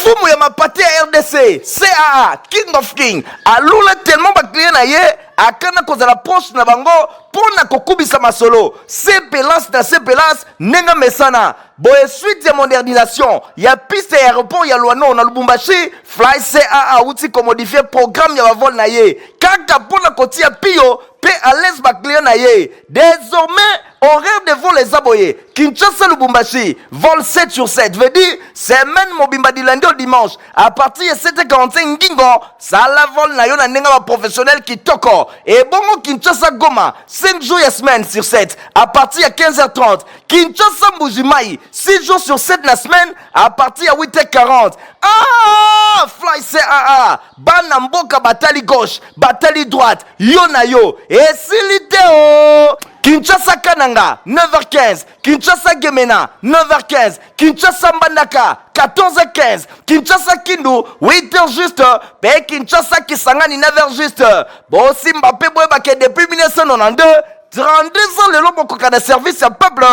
Mfumu ya mapate ya RDC, CAA, King of King, alula tellement ba clients na ye, akana kozala proche na bango mpo na kokubisa masolo. Sepelance na sepelance ndenge mesana. Boye suite ya modernisation ya piste ya aéroport ya Luano na Lubumbashi, Fly CAA awuti komodifier programme ya bavol na ye kaka mpo na kotia piyo mpe à l'aise ba clients na ye. Désormais, horaire de vol eza boye: Kinshasa Lubumbashi, vol 7 sur 7, veut dire semaine mobimba du lundi au dimanche à partir ya 7h45 ngingo sala vol na yo na ndenge ba professionnel kitoko. Ebongo Kinshasa Goma, 5 jours ya semaine sur 7 à partir ya 15h30. Kinshasa Mbujimayi, 6 jours sur 7 la semaine à partir ya 8h40. Ah, Fly CAA, bana mboka batali gauche, batali droite, yo na yo esili te o. Kinshasa Kananga 9h15, Kinshasa Gemena 9h15, Kinshasa Mbandaka 14h15, Kinshasa Kindu 8h juste, pe Kinshasa Kisangani 9h juste. Bosimba pe boyebake depuis 1992, 32 ans lelo bokoka na service ya peuple.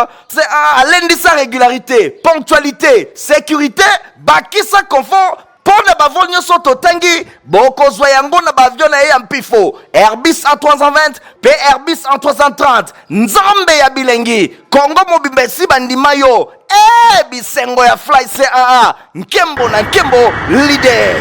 Alendisa régularité, ponctualité, sécurité, bakisa confort. Mpo na bavol nyonso totangi, bokozwa yango na baavion na ye ya mpifo Airbus A320 mpe Airbus A330. Nzambe ya bilengi, Kongo mobimba esi bandima yo. E bisengo ya Fly CAA, nkembo na nkembo, leader.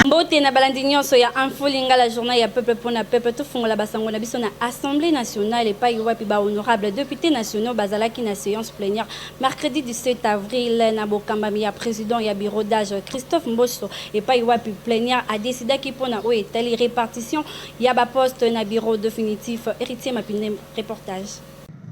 Mbote na balandi nyonso ya Info Lingala, journal ya peuple mpona peuple. Tofungola basango na biso na Assemblée nationale, epai wapi bahonorable député nationaux bazalaki na séance plénière mercredi 17 avril na bokambami ya président ya bureau d'âge Christophe Mboso, epai wapi plénière adécidaki mpona oyo etali répartition ya baposte na bureau définitif. Héritier Mapine, reportage.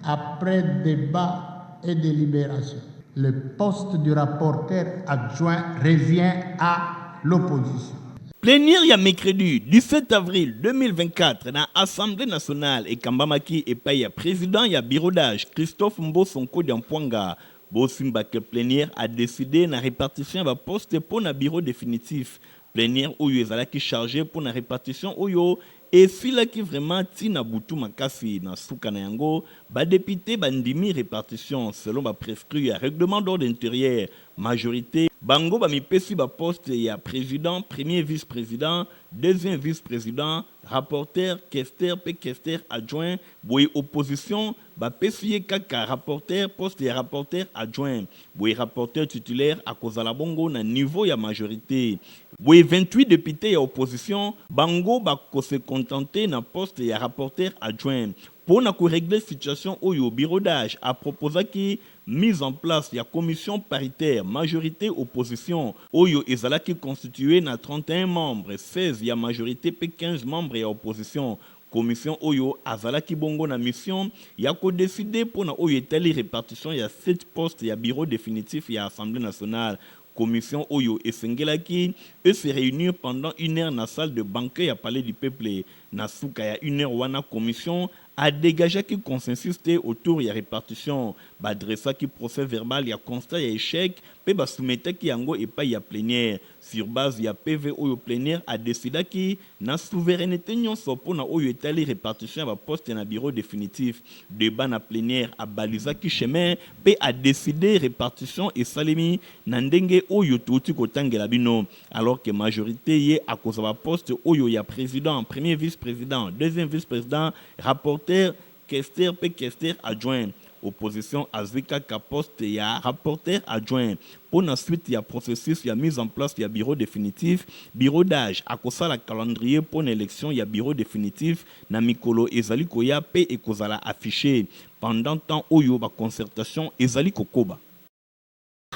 Après débat et délibération, le poste du rapporteur adjoint revient à l'opposition. Plénière ya mercredi 17 avril 2024 na Assemblée nationale ekambamaki epai ya président ya bureau d'âge Christophe Mboso Nkodia Mpwanga. Bosimbake plénière a décidé na répartition ya baposte mpo na bureau définitif. Plénière oyo ezalaki chargé mpo na répartition oyo esilaki vraiment ntina butu makasi. Na suka na yango, badéputé bandimi répartition selon baprescrit ya règlement d'ordre intérieur. Majorité, bango bamipesi baposte ya président, premier vice-président, deuxième vice-président, rapporteur, questeur mpe questeur adjoint. Boye opposition bapesi ye kaka rapporteur, poste ya rapporteur adjoint. Boye rapporteur titulaire akozala bongo na niveau ya majorité. Boye 28 député ya opposition, bango bakose contenter na poste ya rapporteur adjoint. Mpo na korégler situation oyo, bureau d'âge aproposaki mise en place ya commission paritaire majorité opposition oyo ezalaki constitué na 31 membres, 16 ya majorité mpe 15 membres ya opposition. Commission oyo azalaki bongo na mission ya kodécider mpo na oyo etali répartition ya 7 postes ya bureau définitif ya Assemblée nationale. Commission oyo esengelaki ese réunir pendant une heure na salle de banquet ya Palais du Peuple. Na suka ya une heure wana, commission adégageaki consensus te autour ya répartition. Badressaki procès verbal ya constat ya échec mpe basoumettaki yango epai ya plénière. Sur base ya PV oyo, plénière adécidaki na souveraineté nyonso mpo na oyo etali répartition ya baposte na bureau définitif. Débat na plénière abalisaki chemin mpe adécidé répartition esalemi na ndenge oyo touti kotangela bino. Alors que majorité, ye akozwa baposte oyo ya président, premier vice-président, deuxième vice-président, rapporteur, questeur mpe questeur adjoint. Opposition azwi kaka poste ya rapporteur adjoint. Mpo na suite ya processus ya mise en place ya bureau définitif, bureau d'âge akosala calendrier mpo na élection ya bureau définitif na mikolo ezali koya mpe ekozala affiché. Pendant temps oyo, baconcertation ezali kokoba.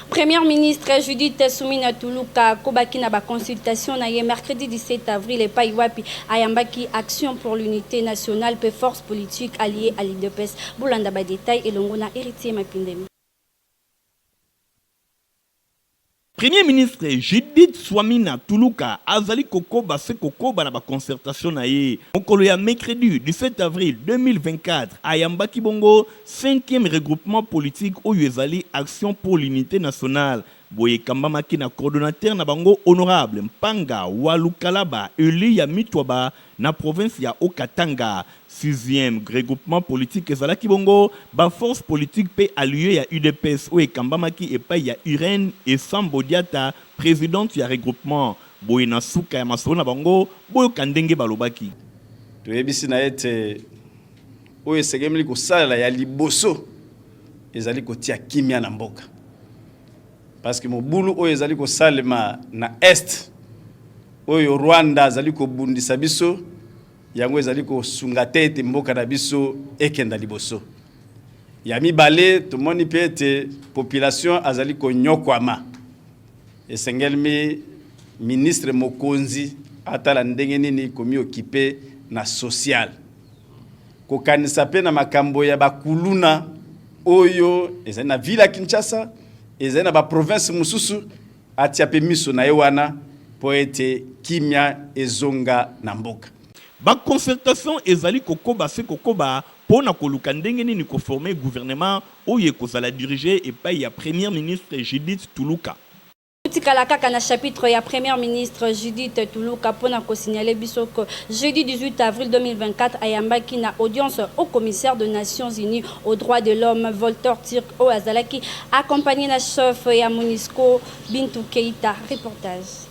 Première ministre Judith Suminwa Tuluka akobaki na baconsultation na ye mercredi 17 avril, epai wapi ayambaki Action pour l'unité nationale mpe force politique alliée à l'UDPS. Bolanda badétail elongo na Héritier Mapindemi. Premier ministre Judith Suminwa Tuluka azali kokoba se kokoba na baconcertation na ye. Mokolo ya mercredi 17 avril 2024, ayambaki bongo 5e regroupement politique oyo ezali Action pour l'unité nationale. Boye ekambamaki na coordonnateur na bango, honorable Mpanga Walukalaba, élu ya Mitwaba na province ya Haut-Katanga. Sixième regroupement politique ezalaki bongo ba forces politiques mpe allies ya udps oyo ekambamaki epayi ya Irène Esambo Diata, presidente ya regroupement. Boye na suka ya masolo na bango, boyoka ndenge balobaki. Toyebisi na ye ete oyo esengemeli kosalela ya liboso ezali kotia kimia na mboka, parce que mobulu oyo ezali kosalema na est, oyo Rwanda azali kobundisa biso, yango ezali kosunga te ete mboka na biso ekenda liboso. Ya mibale, tomoni mpe ete population azali konyokwama. Esengelmi ministre mokonzi atala ndenge nini komiokipe na social, kokanisa mpe na makambo ya bakuluna oyo ezali na ville ya Kinshasa, ezali na baprovince mosusu, atia mpe miso na ye wana mpo ete kimia ezonga na mboka. Ba concertations ezali kokoba se kokoba mpo na koluka ndenge nini ko former gouvernement oyo ekozala diriger epayi ya Première ministre Judith Tuluka. Totikala kaka na chapitre ya Première ministre Judith Tuluka mpo na ko signaler biso que jeudi 18 avril 2024 ayambaki na audience Haut Commissaire de Nations Unies aux droits de l'homme Volter Turk oyo azalaki accompagner na chef ya Monusco Bintou Keita. Reportage.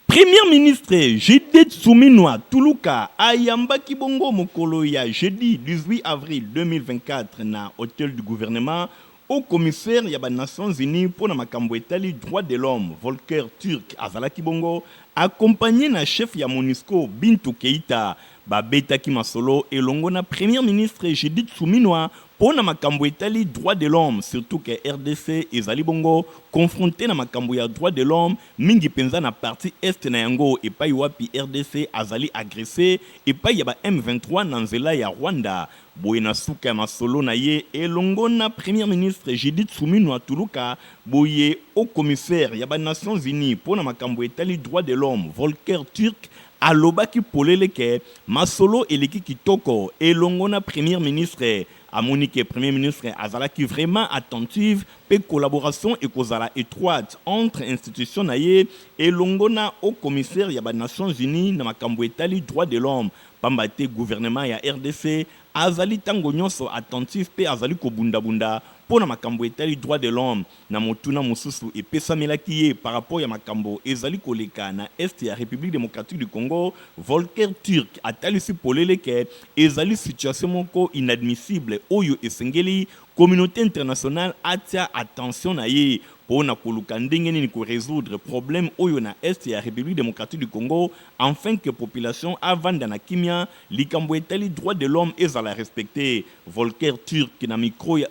Premier ministre Judith Suminwa Tuluka ayambaki bongo mokolo ya jeudi 18 avril 2024 na hotel du gouvernement Haut commissaire ya ba Nations Unies mpo na makambo etali droits de l'homme Volker Türk azalaki bongo accompagne na chef ya Monusco Bintou Keita. Babetaki masolo elongo na Premier ministre Judith Suminwa mpo na makambo etali droits de l'homme surtout que rdc ezali bongo confronte na makambo ya droits de l'homme mingi penza na partie Est na yango epayi wapi rdc azali agresse epayi ya ba M23 na nzela ya Rwanda. Boye na suka ya masolo na ye elongo na Premier ministre Judith Suminwa Tuluka, boye Haut commissaire ya ba Nations Unies mpo na makambo etali droits de l'homme Volker Türk alobaki polele ke masolo eleki kitoko elongo na Premier ministre. Amoni ke Premier ministre azalaki vraiment attentive mpe collaboration ekozala etroite entre institution na ye elongo na Haut commissaire ya ba Nations Unies na makambo etali droits de l'homme Pamba te gouvernement ya rdc azali tango nionso attentif pe azali kobunda-bunda po na makambo etali droit de l'homme. Na motuna mosusu epesamelaki ye par rapport ya makambo ezali koleka na Est ya Republique democratique du Congo, Volker Türk atalisi polele ke ezali situation moko inadmissible oyo esengeli communaute internationale atia attention na ye po na koluka ndenge nini ko resoudre problème oyo na Est ya Republique democratique du Congo Enfin que population avanda na kimia, likambo etali droit de l'homme ezala respecte. Volker Turk na micro ya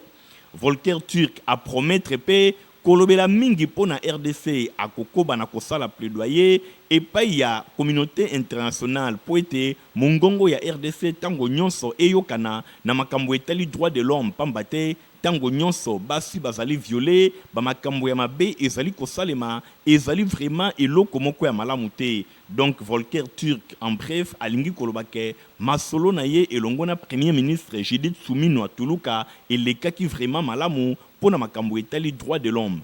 Volker Turk a promettre pe kolobela mingi po na rdc, akokoba na kosala plaidoyer epayi ya communaute internationale po ete mongongo ya rdc tango nionso eyokana na makambo etali droit de l'homme pamba te Tango nionso basi bazali viole, ba makambo ya mabe ezali kosalema, ezali vraiment eloko moko ya malamu te. Donc Volker Turk en bref alingi koloba ke masolo na ye elongo na Premier ministre Judith Suminwa Tuluka elekaki vraiment malamu mpo na makambo etali droit de l'homme.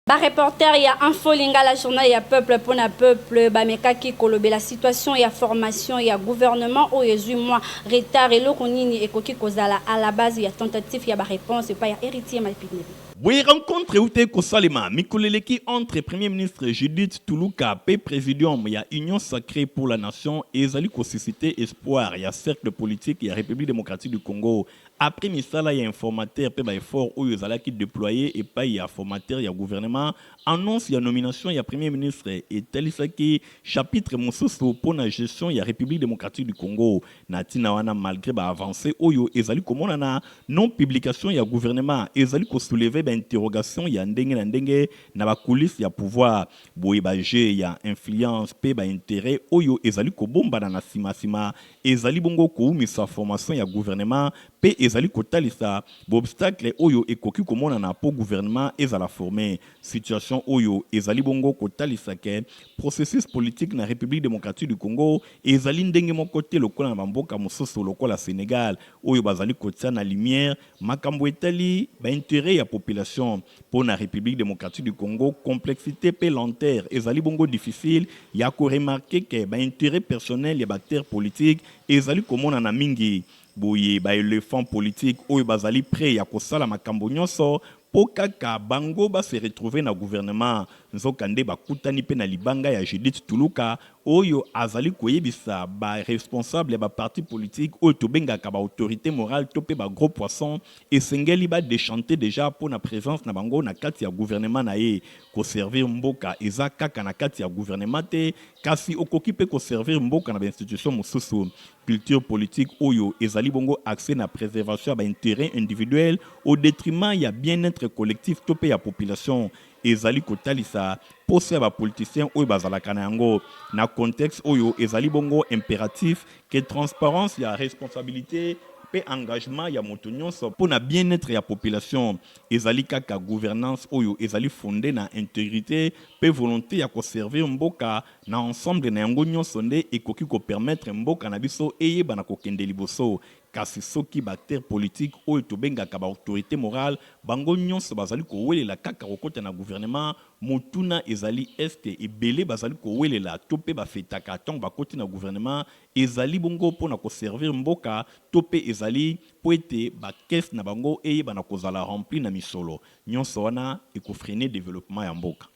Ba reporters ya Info Lingala, journal ya peuple mpo na peuple, bamekaki kolobela situation ya formation ya gouvernement oyo ezwi mwa retard. Eloko nini ekoki kozala à la base ya tentative ya ba reponses epai ya Heritier Malpignebi? Boye rencontre ewutaki kosalema mikolo eleki entre Premier ministre Judith Tuluka mpe presidium ya Union sacree pour la nation ezali ko susciter espoir ya cercle politique ya Republique democratique du Congo Après misala ya informateur mpe ba efforts oyo ezalaki deployer epayi ya formateur ya gouvernement, annonce ya nomination ya Premier ministre etalisaki chapitre mosusu mpo na gestion ya Republique democratique du Congo. Na tina wana, malgre ba avances oyo ezali komonana, non publication ya gouvernement ezali ko soulever ba interrogations ya ndenge na ndenge na ba coulisses ya pouvoir. Boye ba jeux ya influence mpe ba interets oyo ezali kobombana na sima sima ezali bongo kowumisa formation ya gouvernement mpe ezali kotalisa baobstacle oyo ekoki komonana mpo gouvernement ezala forme. Situation oyo ezali bongo kotalisa ke processus politique na Republique democratique du Congo ezali ndenge moko te lokola na bamboka mosusu lokola Senegal oyo bazali kotia na lumière makambo etali ba interets ya population. Mpo na Republique democratique du Congo, complexite mpe lenteur ezali bongo difficile ya ko remarquer que ba interets personnels ya ba acteurs politiques ezali komonana mingi. Boye ba elephants politiques oyo bazali prets ya kosala makambo nyonso mpo kaka bango ba se retrouver na gouvernement. Nzokande bakutani mpe na libanga ya Judith Tuluka oyo azali koyebisa ba responsables ya ba partis politiques oyo tobengaka ba autorites morales to mpe ba gros poissons esengeli ba dechanter dejà mpo na presence na bango na kati ya gouvernement na ye. Ko servir mboka eza kaka na kati ya gouvernement te kasi okoki mpe ko servir mboka na ba institutions mosusu. Culture politique oyo ezali bongo axee na preservation ya ba interets individuels au detriment ya bien-etre collectif to mpe ya population ezali kotalisa posa ya ba politiciens oyo bazalaka na yango. Na contexte oyo, ezali bongo imperatif que transparence ya responsabilite mpe engagement ya moto nyonso mpo na bien-etre ya population. Ezali kaka gouvernance oyo ezali fondee na integrite mpe volonte ya ko servir mboka na ensemble na yango nyonso nde ekoki ko permettre mboka na biso eyebana kokende liboso. Kasi soki ba acteurs politiques oyo tobengaka ba autorites morales bango nyonso bazali kowelela kaka kokota na gouvernement, motuna ezali est-ce que ebele bazali kowelela to mpe bafetaka tango bakoti na gouvernement ezali bongo mpo na ko servir mboka to mpe ezali mpo ete ba caisses na bango eyebana kozala rempli na misolo? Nyonso wana eko freiner developpement ya mboka.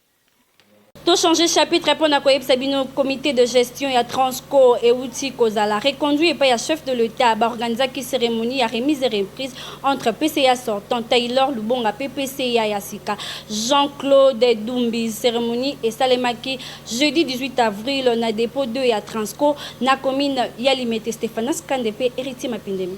To changer chapitre mpo na koyebisa bino comite de gestion ya Transco ewuti kozala reconduit epai ya chef de l'Etat. Ba organisaki ceremonie ya remise et reprise entre PCA sortant Taylor Lubonga mpe PCA ya sika Jean-Claude Dumbi. Ceremonie esalemaki jeudi 18 avril na depot 2 ya Transco na commune ya Limete. Stephanas Kande mpe Heritier Mapindemi.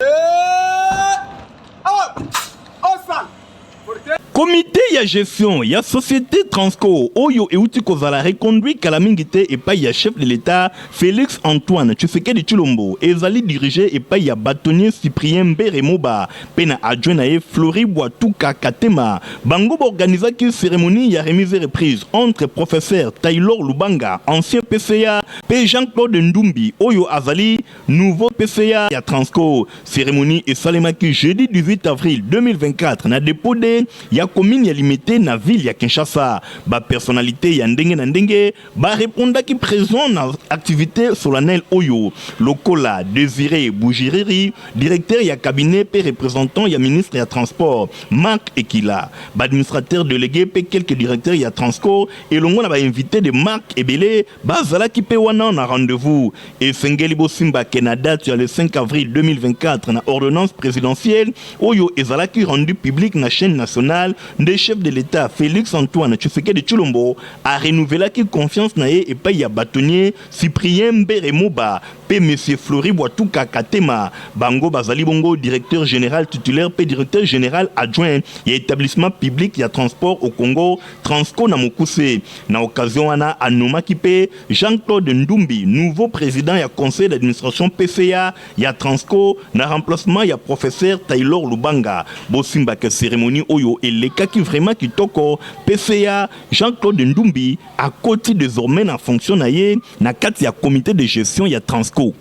Comite ya gestion ya societe Transco oyo euti kozala reconduit kala mingi te epai ya chef de l'Etat Felix Antoine Tshisekedi Tshilombo ezali dirige epai ya batonnier Cyprien Mbere Moba mpe na adjoint na ye Flory Bwatuka Katema. Bango baorganizaki ceremonie ya remise et reprise entre professeur Taylor Lubanga, ancien PCA, mpe Jean-Claude Ndumbi oyo azali Nouveau PCA ya Transco. Ceremonie esalemaki jeudi 18 avril 2024 na depot de ya commune ya Limete na ville ya Kinshasa. Ba personnalites ya ndenge na ndenge ba repondaki present na activite solennelle oyo lokola Desire Bujiriri, directeur ya cabinet pe representant ya ministre ya transport Marc Ekila, ba administrateurs delegues pe quelques directeurs ya Transco elongo na ba invites de marque ebele Bazalaki pe wana na rendez-vous. Esengeli bosimba ke na date ya le 5 avril 2024 na ordonnance presidentielle oyo ezalaki rendue publique na chaine nationale nde chef de l'Etat Felix Antoine Tshisekedi Tshilombo a renouvelaki confiance na ye epayi ya batonnier Cyprien Mbere Moba pe Monsieur Flory Bwatuka Katema. Bango bazali bongo directeur general titulaire pe directeur general adjoint ya etablissement public ya transport au Congo, Transco na mokuse. Na occasion wana, a nommaki pe Jean-Claude Ndumbi nouveau president ya conseil d'administration PCA ya Transco na remplacement ya professeur Taylor Lubanga. Bosimba que ceremonie oyo elekaki vraiment kitoko, PCA Jean-Claude Ndumbi akoti desormais na fonction na ye na kati ya comite de gestion ya Transco.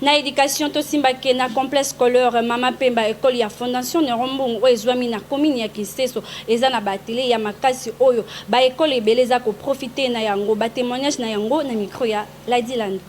Na education, tosimba ke na complexe scolaire Mama Pemba, ecole ya Fondation Neron Mbungu oyo ezwami na commune ya Kinseso eza na ba atelier ya makasi oyo ba ecole ebele eza ko profiter na yango. Ba temoignages na yango na micro ya Lady Landu.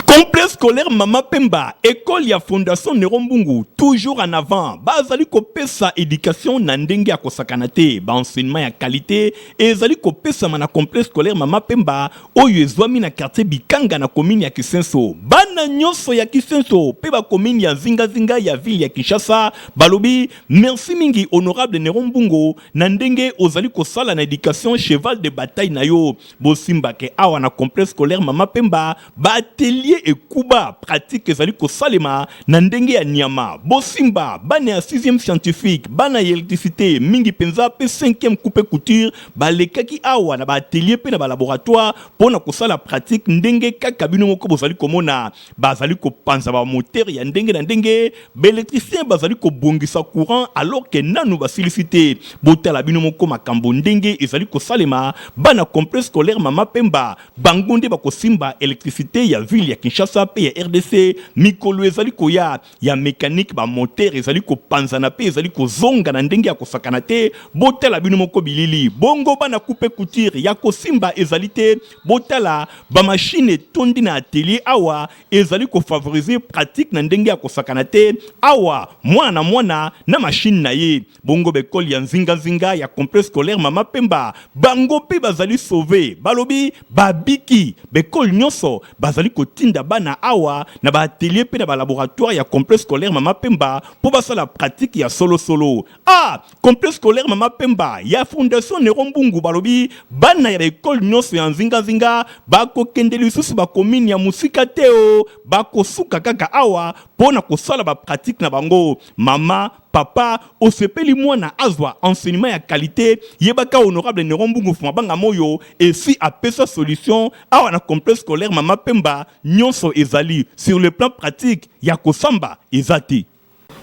Complexe scolaire Mama Pemba, ecole ya Fondation Neron Mbungu, toujours en avant. Bazali kopesa education na ndenge ya kosakana te, ba enseignement ya qualité ezali kopesama na complexe scolaire Mama Pemba oyo ezwami na quartier Bikanga na commune ya Kisenso. Bana nyonso ya Kisenso pe ba commune ya zingazinga ya ville ya Kinshasa balobi merci mingi honorable Neron Mbungu na ndenge ozali kosala na education cheval de bataille na yo. Bosimba ke awa na complexe scolaire Mama Pemba ba atelier. ekuba, pratique ezali kosalema na ndenge ya nyama. Bosimba, bana ya sixième scientifique, bana ya electricité mingi mpenza mpe cinquième coupe couture balekaki awa na ba atelier mpe na ba laboratoire mpo na kosala pratique ndenge kaka bino moko bozali komona. Bazali kopanza ba moteur ya ndenge na ndenge, ba electricien bazali kobongisa courant alors que nanu basilisi te. Botala bino moko makambo ndenge ezali kosalema. Bana complexe scolaire Mama Pemba bango nde bakosimba electricite ya ville ya Kinshasa mpe ya rdc mikolo ezali koya. Ya mecanique, ba moteur ezali kopanzana mpe ezali kozonga na ndenge ya kosakana te. Botala bino moko bilili. Bongo bana coupe couture ya kosimba ezali te. Botala ba machine etondi na atelier awa ezali ko favoriser pratique na ndenge ya kosakana te. Awa mwana na mwana na machine na ye. Bongo ba ecole ya nzinga nzinga ya complexe scolaire Mama Pemba bango pe bazali sauve, balobi babiki. Ba ecole nionso bazali kotinda bana awa na ba atelier pe na ba laboratoire ya complexe scolaire Mama Pemba po basala pratique ya solo solo. Ah! Complexe scolaire Mama Pemba ya Fondation Nero Mbungu balobi bana ya ba ecole nionso ya nzinga nzinga bakokende lisusu ba commune ya mosika te o, bakosuka kaka awa po na kosala ba pratique na bango. Mama, papa, osepeli mwana azwa enseignement ya qualite, yebaka honorable Nero Mbungu Fumabanga Moyo esi apesa solution awa na complexe scolaire Mama Pemba, nionso ezali sur le plan pratique ya kosamba eza te.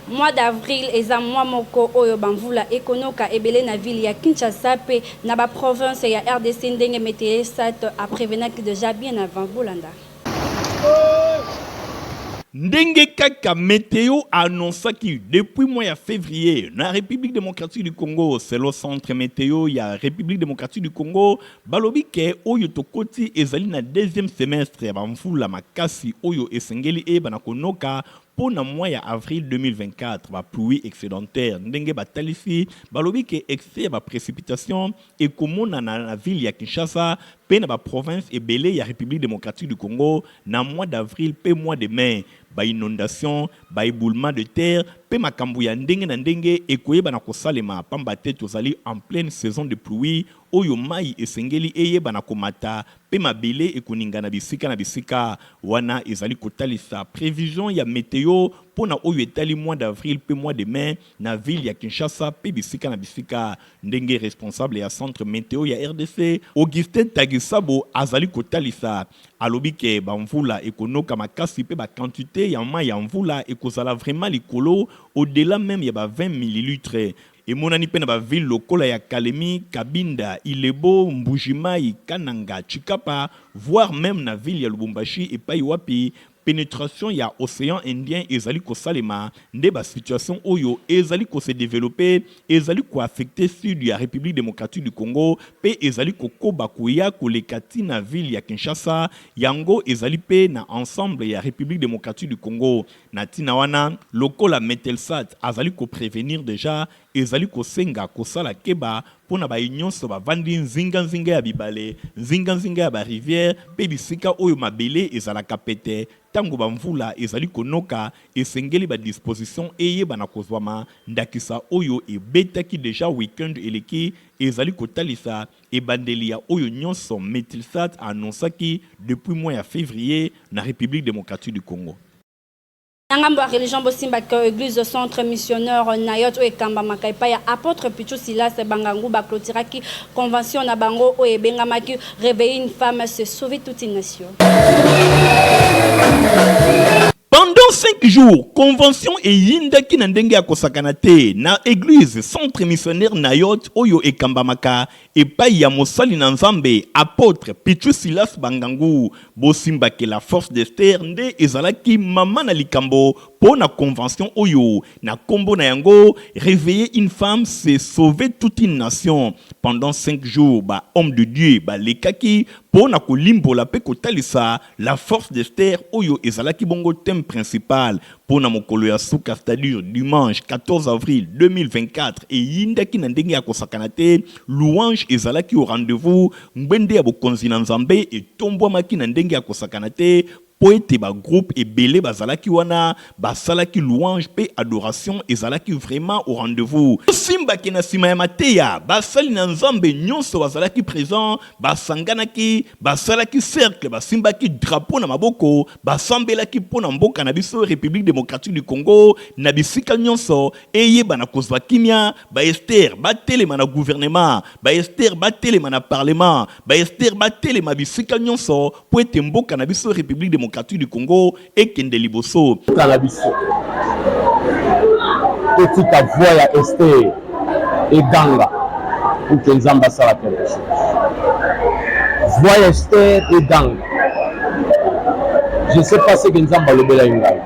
Mois d'avril eza mois moko oyo ba mvula ekonoka ebele na ville ya Kinshasa pe na ba provinces ya rdc ndenge Meteosat a prevenaki dejà bien avant. Bolanda. Ndenge kaka meteo a annoncaki depuis mois ya fevrier na Republique democratique du Congo, selon centre meteo ya Republique democratique du Congo, balobi ke oyo tokoti ezali na deuxième semestre ya ba mvula makasi oyo esengeli eyebana konoka Mpo na mois ya avril 2024, ba pluies excedentaires ndenge batalisi, balobi ke excès ya ba precipitations ekomonana na ville ya Kinshasa mpe na ba provinces ebele ya Republique democratique du Congo na mois d'avril mpe mois de mai. Ba inondations, ba eboulements de terre mpe makambo ya ndenge na ndenge ekoyebana kosalema pamba te tozali en pleine saison de pluie oyo mayi esengeli eyebana komata mpe mabele ekoningana bisika na bisika. Wana ezali kotalisa prevision ya meteo mpo na oyo etali mois d'avril mpe mois de mai na ville ya Kinshasa mpe bisika na bisika, ndenge responsable ya centre meteo ya rdc, Augustin Tagisabo azali kotalisa. Alobi ke ba mvula ekonoka makasi mpe ba quantite ya mayi ya mvula ekozala vraiment likolo au-delà meme ya ba 20 millilitres. Emonani mpe na ba villes lokola ya Kalemi, Kabinda, Ilebo, Mbuji-Mayi, Kananga, Tshikapa, voire meme na ville ya Lubumbashi epayi wapi penetration ya ocean Indien ezali kosalema nde ba situations oyo ezali ko se developper ezali ko affecter sud ya Republique democratique du Congo mpe ezali kokoba koya koleka ti na ville ya Kinshasa, yango ezali mpe na ensemble ya Republique democratique du Congo. Na tina wana, lokola Metelsat azali ko prevenir dejà, ezali kosenga kosala keba mpo na baye nionso bavandi nzinga nzinga ya bibale, nzinga nzinga ya ba rivières mpe bisika oyo mabele ezalaka pete tango ba mvula ezali konoka, esengeli ba dispositions eyebana kozwama, ndakisa oyo ebetaki dejà week-end eleki ezali kotalisa Ebandeli ya oyo nionso Metilsat a annoncaki depuis mois ya fevrier na Republique democratique du Congo. Na ngambo ya religion, bosimba que eglise Centre Missionnaire Nayot oyo ekambamaka epai ya Apotre Pitshou Silas Bangangu ba cloturaki convention na bango oyo ebengamaki Reveiller une femme, c'est sauver toute une nation. Pendant 5 jours, convention eyindaki na ndenge ya kosakana te na eglise Centre Missionnaire Nayot oyo ekambamaka epayi ya mosali na Nzambe Apotre Pitshou Silas Bangangu. Bosimba que la force d'Esther nde ezalaki mama na likambo po na convention oyo na kombo na yango Reveiller une femme c'est sauver toute une nation. Pendant 5 jours ba hommes de Dieu balekaki po na kolimbola pe kotalisa La force d'Esther oyo ezalaki bongo thème principal po na mokolo ya suka c'est-à-dire dimanche 14 avril 2024 eyindaki na ndenge ya kosakana te, louange ezalaki au rendez-vous, ngbende ya bokonzi na Nzambe etombwamaki na ndenge ya kosakana te. Mpo ete ba groupes ebele bazalaki wana, basalaki louange mpe adoration ezalaki vraiment au rendez-vous. Tosimba ke na sima ya mateya, basali na Nzambe nionso bazalaki present, basanganaki, basalaki cercle, basimbaki drapeau na maboko, basambelaki mpo na mboka na biso Republique democratique du Congo na bisika nionso eyebana kozua kimia, ba Esther batelema na gouvernement, ba Esther batelema na parlement, ba Esther batelema bisika nionso mpo ete mboka na biso Republique democratique du Congo ekende liboso. Mboka na biso totika voix ya Esther eganga pour que Nzambe asala quelque chose. Voix ya Esther eganga. Je sais pas ce que Nzambe alobelaki ngai.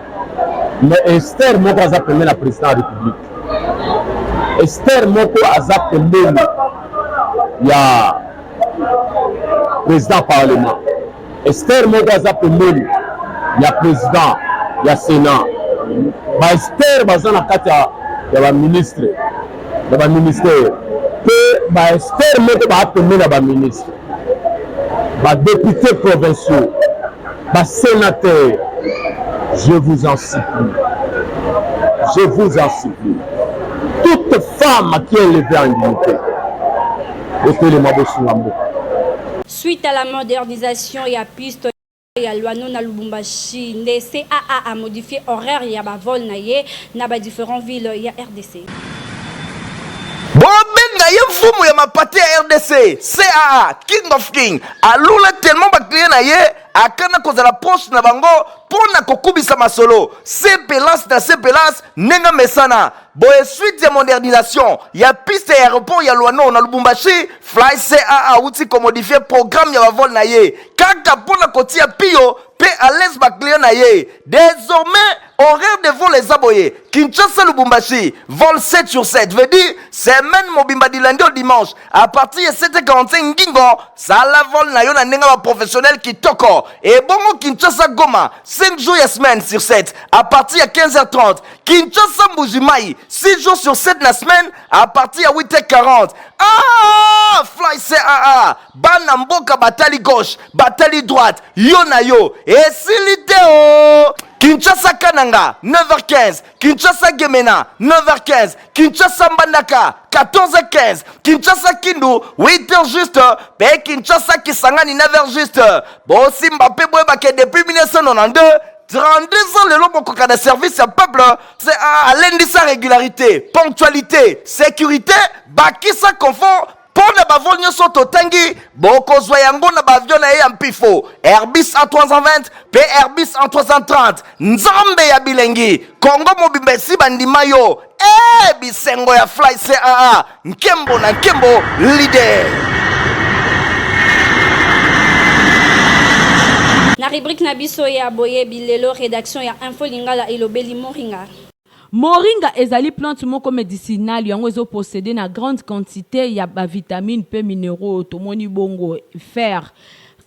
Mais Esther moko aza pembeni na président ya République. Esther moko aza pembeni ya président parlement Esther moko aza pembeni ya président ya sénat ba Esther baza na kati ya ba ministre ya ba ministère mpe ba Esther moko baa pembeni ya ba ministre ba députés provinciaux ba sénateurs je vous en supplie je vous en supplie toute femme qui est élevée en dignité Botelema bosunga mboka. Suite à la modernisation ya piste ya Luano na Lubumbashi nde CAA a modifier horaire ya ba vols na ye na ba differents villes ya rdc. Bobenga ye mfumu ya mapate ya rdc, CAA, King of King, alula tellement ba clients na ye akana kozala proche na bango mpo na kokubisa masolo sepelance na sepelance ndenge mesana. Boye suite ya modernisation ya piste ya aeroport ya Luano na Lubumbashi, Fly CAA awuti ko modifier programme ya ba vol na ye kaka mpo na kotia piyo mpe à l'aise ba clients na ye. Désormais, horaire de vol eza boye: Kinshasa Lubumbashi, vol 7 sur 7, veut dire semaine mobimba du lundi au dimanche à partir ya 7h45 ngingo sala vol na yo na ndenge ba professionnel kitoko. Ebongo Kinshasa Goma, 5 jours ya semaine sur 7 à partir ya 15h30. Kinshasa Mbuji-Mayi, 6 jours sur 7 la semaine à partir ya 8h40. Ah, Fly CAA, bana mboka batali gauche, batali droite, yo na yo, esili te o. Kinshasa Kananga, 9h15, Kinshasa Gemena, 9h15, Kinshasa Mbandaka, 14h15, Kinshasa Kindu, 8h juste, pe Kinshasa Kisangani, 9h juste. Bosimba pe boyeba ke depuis 1992, 32 ans lelo bokoka na service ya peuple alendisa régularité, ponctualité, sécurité, bakisa confort mpo na bavol nyonso totangi. Bokozwa yango na baavion na ye ya mpifo Airbus A320 mpe Airbus A330. Nzambe ya bilengi, Kongo mobimba esi bandima yo. E bisengo ya Fly CAA, nkembo na nkembo leader. Na rubrique na biso ya boyebi lelo, rédaction ya Info Lingala elobeli moringa. Moringa ezali plante moko medicinale, yango ezo posseder na grande quantite ya ba vitamines pe mineraux, tomoni bongo fer,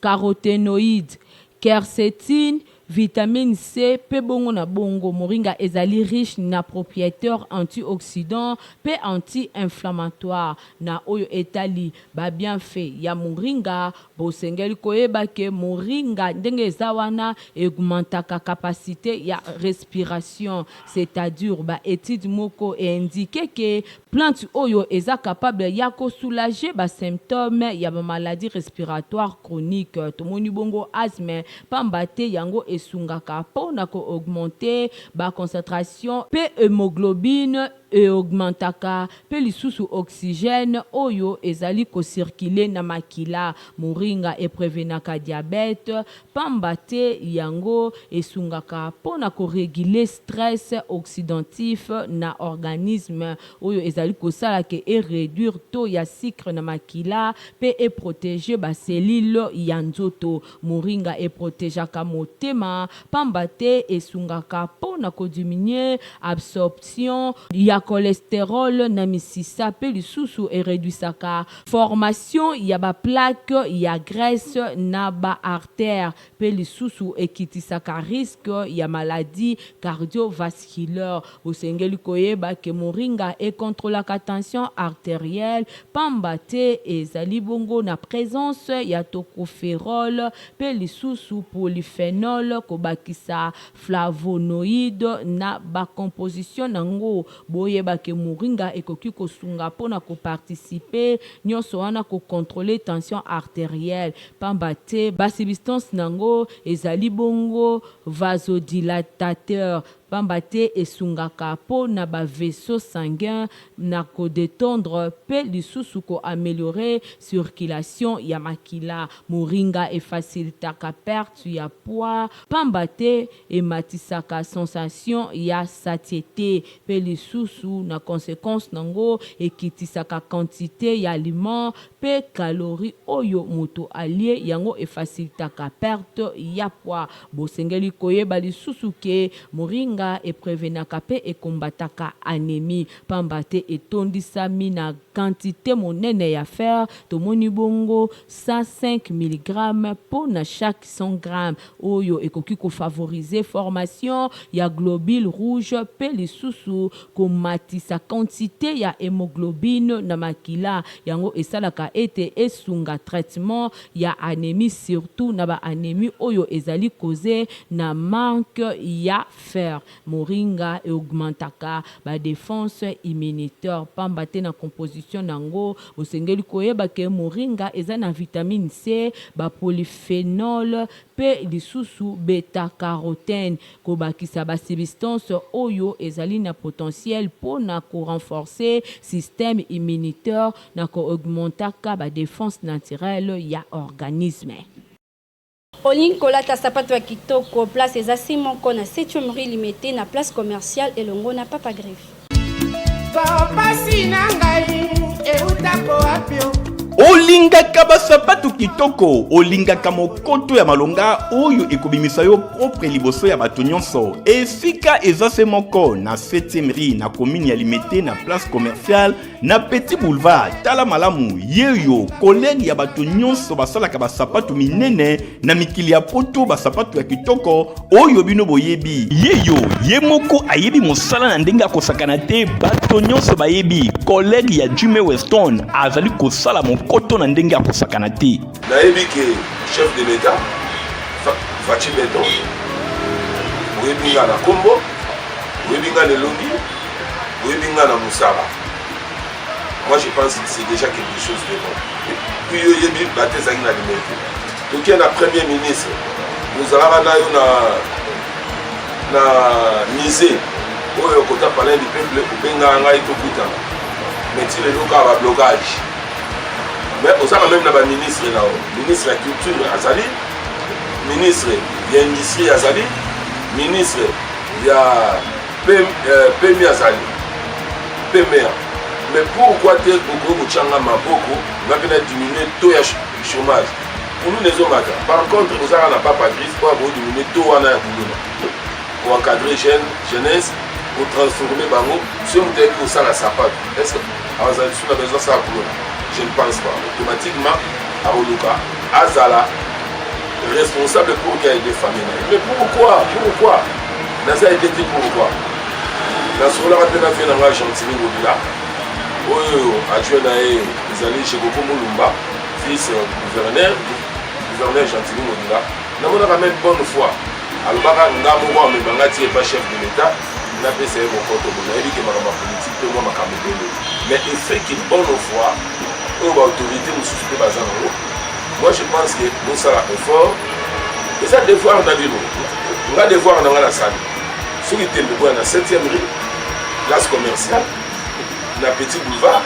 carotenoïdes, quercétine, vitamine C pe bongo na bongo. Moringa ezali riche na proprieteur antioxydant pe anti-inflammatoire. Na oyo etali ba bienfaits ya moringa, bosengeli koyeba ke moringa ndenge eza wana e augmentaka capacite ya respiration, c'est-à-dire ba etudes moko e indiquer ke Plante oyo eza capable yako soulager ba symptomes ya ba maladies respiratoires chroniques, tomoni bongo asthme, pamba te yango esungaka po na ko augmenter ba concentration pe hemoglobine e augmentaka pe lisusu oxygène oyo ezali ko circuler na makila. Moringa e prevenaka diabète pamba te yango esungaka mpo na ko reguler stress oxydantif na organisme oyo ezali kosala ke e reduire taux ya sucre na makila mpe e proteger ba cellules ya nzoto. Moringa e protegeaka motema pamba te esungaka mpo na ko diminuer absorption ya. cholesterol na misisa pe lisusu e reduisaka formation ya ba plaques ya graisse na ba artères pe lisusu ekitisaka risque ya maladie cardiovasculaire. Bosengeli koyeba ke moringa e controlaka tension arterielle pamba te ezali bongo na presence ya tocopherol pe lisusu polyphenol kobakisa flavonoïdes na ba composition nango. Boyeba ke moringa ekoki kosunga pona ko participer nionso wana ko controler tension arterielle pamba te ba substances nango ezali bongo vasodilatateur pamba te esungaka po na ba vaisseaux sanguins na ko detendre pe lisusu ko ameliorer circulation ya makila. Moringa e facilitaka perte ya poids pamba te ematisaka sensation ya satiete pe lisusu na consequence nango ekitisaka quantite ya aliment pe calorie oyo moto alie, yango e facilitaka perte ya poids. Bosengeli koyeba lisusu ke moringa e prevenaka pe e combattaka anemie pamba te etondisami na quantite monene ya fer, tomoni bongo 105 milligrammes po na chaque 100 grammes, oyo ekoki ko favoriser formation ya globules rouges pe lisusu komatisa quantite ya hemoglobine na makila, yango esalaka ete esunga traitement ya anemie surtout na ba anemie oyo ezali cause na manque ya fer. Moringa e augmentaka ba defenses immunitaires pamba te na composition na yango osengeli koyeba ke moringa eza na vitamine C, ba polyphenols pe lisusu beta-carotène, kobakisa ba substances oyo ezali na potentiel po na ko renforcer système immunitaire na ko augmentaka ba defenses naturelles ya organisme. Olingi kolata sapato ya kitoko? Place eza se moko na septième rue Limete na place commerciale elongo na Papa Griffe. Pasi na ngai eutako wapi o? Olingaka basapatu kitoko, olingaka mokoto ya malonga oyo ekobimisa yo propre liboso ya bato nyonso. Esika eza se moko na 7e rue na commune ya Limete na place commerciale na Petit Boulevard. Tala malamu, yeyo collègue ya bato nyonso basalaka basapatu minene na mikili ya poto, basapatu ya kitoko oyo bino boyebi. Yeyo ye moko ayebi mosala na ndenge akosakana te, bato nyonso bayebi collègue ya Jimmy Weston azali kosala mokoto na ndenge akosakana te. Nayebi ke chef de l'Etat Fatshi Beton, oyebi nga na kombo, oyebi nga na elongi, oyebi nga na mosala. Moi je pense que c'est déjà quelque chose de bon. Et puis yo oyebi bato ezalaki na limete. Toke na premier ministre, ozalaka na yo na na musée oyo kota palais du peuple, obengaka ngai tokutana, mais ti lelo kaka ba blocage. Mais ozalaka meme na ba ministre na yo, ministre ya culture azali, ministre ya industrie azali, ministre ya PMI azali, PMA. Mais pourquoi te okoki kotya nga maboko nga mpe na diminue taux ya chômage? Kuluna ezomata. Par contre ozalaka na papa Griffe oyo akodiminuer taux wana ya kuluna, koencadre jeune jeunesse, kotransforme bango. Soki moto ayebi kosala sapato, est ce que azala lisusu na besoin asala kuluna? Je ne pense pas. Automatiquement akoluka azala responsable pour qu'il aide famille na ye. Mais pourquoi, pourquoi naza aide te? Pourquoi? Nasololaka mpe na vie na ngai Gentini Ngobila, oyo adjoint na ye ezali Jekoko Mulumba, vice gouverneur, gouverneur Gentini Ngobila. Namonaka même bonne foi alobaka nga moko amema nga ti epa chef de l'État, napesa ye mokoto. Bo nayebi ke makambo ya politique mpe mwa makambo ebele, mais effet ke bonne foi oyo baautorité mosusu mpe baza nango, moi je pense que bosala effort, eza devoir na bino. Nga devoir na nga nasali, soki tembe boya na 7e rue, place commerciale na Petit Boulevard,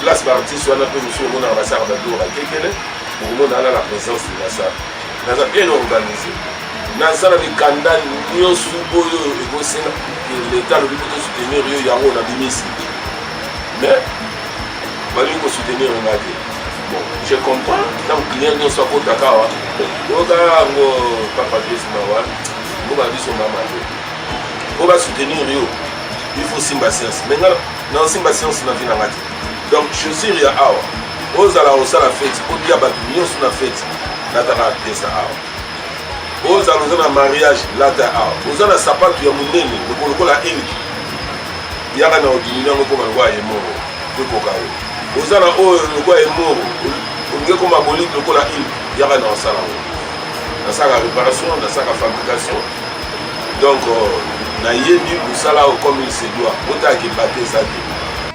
place baartiste wana mpe mosusu omonaka basalaka babiloko bakekele, okomona wana la présence de la salle. Naza bien organisé, naza na mikanda nyonso oyo ekosenga leta alobi mpo tosoutenir yo, yango nabimisi, mais balingi kosoutenir nga te. Bon, je comprends, ntango client nyonso akotaka awa, oyoka yango papa Chris mawa, mboka na biso mama te mpo basoutenir yo. Il faut simba science. Mais nga na simba science na vie na nga te. Donc chaussure ya awa ozala osala feti otia bato nyonso na feti lataka pièce awa. Ozala oza na mariage lata awa. Oza na sapatu ya monene lokola eliki yaka na odimini yango ekoma lokola emoro ekoka yo. Oza na oyo lokola emoro olingi ekoma bolike lokola ile yaka na osala yango. Nasalaka réparation, nasalaka fabrication. Donc euh, nayebi mosala oyo comme il se doit. Botalaka ebate eza te.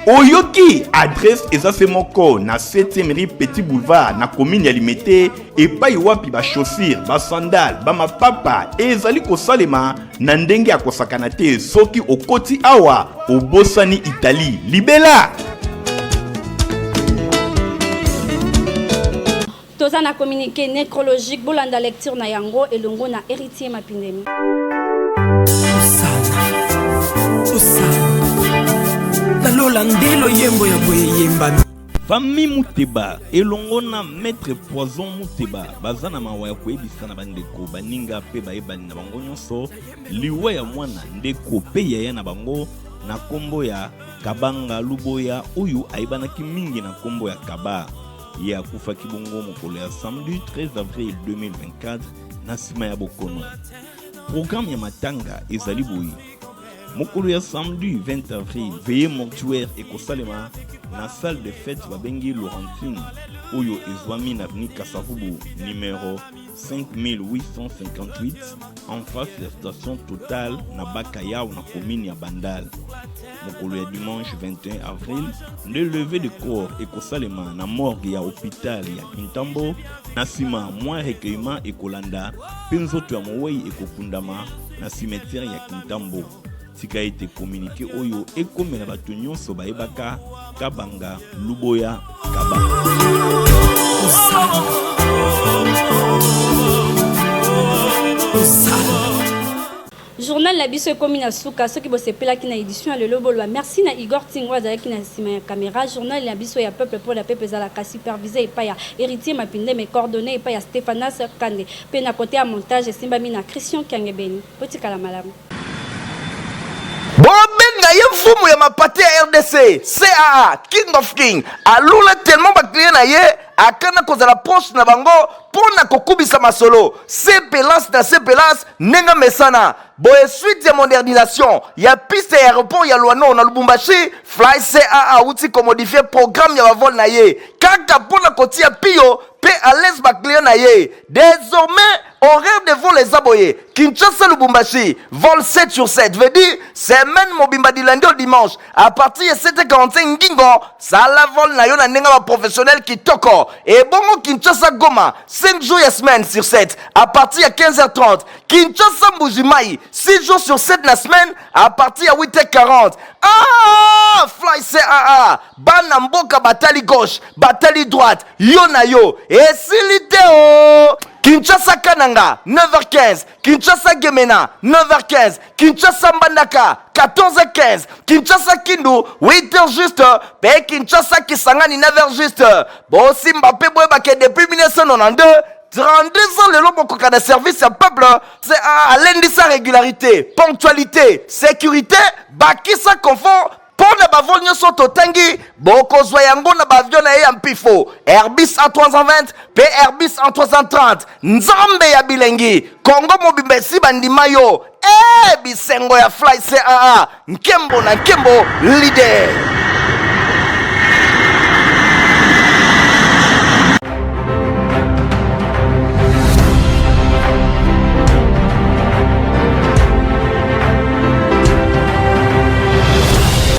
Oyoki adresse eza se moko na 7e rue Petit Boulevard na commune ya Limete epai wapi ba chaussures, ba sandales, ba mapapa ezali kosalema na ndenge ya kosakana te. Soki okoti awa obosani Italie libela. Toza na communiqué necrologique, bolanda lecture na yango elongo na Heritier Mapindemi. Osana, osana na lola nde loyembo ya boye eyembami. Famille Muteba elongo na Maître Poison Muteba baza na mawa ya koyebisa na bandeko, baninga mpe bayebani na bango nyonso liwa ya mwana ndeko mpe yaya na bango na kombo ya Kabanga Luboya oyo ayebanaki mingi na kombo ya Kaba. Ye akufaki bongo mokolo ya samedi 13 avril 2024 na nsima ya bokono. Programme ya matanga ezali boye: mokolo ya samedi 20 avril, veillée mortuaire ekosalema na salle de fête babengi Laurentine oyo ezwami na avenue Kasavubu numero 5858 en face ya station Total na Bakayao na commune ya Bandal. Mokolo ya dimanche 21 avril nde levée de corps ekosalema na morgue ya hôpital ya Kintambo. Na nsima mwa recueillement ekolanda mpe nzoto ya mowei ekokundama na cimetière ya Kintambo. Tika ete communiqué oyo ekomela bato nyonso bayebaka Kabanga Luboya Kaba. Journal na biso ekomi na suka. Soki bosepelaki na edition ya lelo, boloba merci na Igor Tingo azalaki na nsima ya kamera. Journal na biso ya peuple mpo na peuple ezalaka supervisé epai ya Héritier Mapindeme, coordonné epai ya Stephanas Kande, mpe na kote ya montage esimbami na Christian Kiangebeni. Botikala malamu. Bobenga ye mfumu ya mapate ya RDC, CAA, King of King. Alula tellement ba client na ye akana kozala proche na bango mpo na kokubisa masolo. Sepelance na sepelance ndenge mesana. Boye suite ya modernisation ya piste ya aéroport ya Luano na Lubumbashi, Fly CAA awuti komodifie programme ya bavol na ye kaka mpo na kotia piyo mpe à l'aise ba client na ye. Désormais horaire de vol eza boye: Kinshasa Lubumbashi vol 7 sur 7, veut dire semaine mobimba du lundi au dimanche à partir ya 7h45 ngingo sala vol na yo na ndenge ba professionnel kitoko. Ebongo Kinshasa Goma 5 jours ya semaine sur 7 à partir ya 15h30, Kinshasa Mbuji-Mayi 6 jours sur 7 na semaine à partir ya 8h40. Ah, Fly CAA, bana mboka batali gauche batali droite, yo na yo esili te o. Kinshasa Kananga 9h15, Kinshasa Gemena 9h15, Kinshasa Mbandaka 14h15, Kinshasa Kindu 8h juste, pe Kinshasa Kisangani 9h juste. Bosimba pe boyebake depuis 1992 32 ans lelo bokoka na service ya peuple. Alendisa régularité, ponctualité, sécurité, bakisa confort. Mpo na bavol nyonso totangi, bokozwa yango na baavion na ye ya mpifo Airbus A320 mpe Airbus A330. Nzambe ya bilengi, Kongo mobimba esi bandima yo. E bisengo ya Fly CAA, nkembo na nkembo, leader.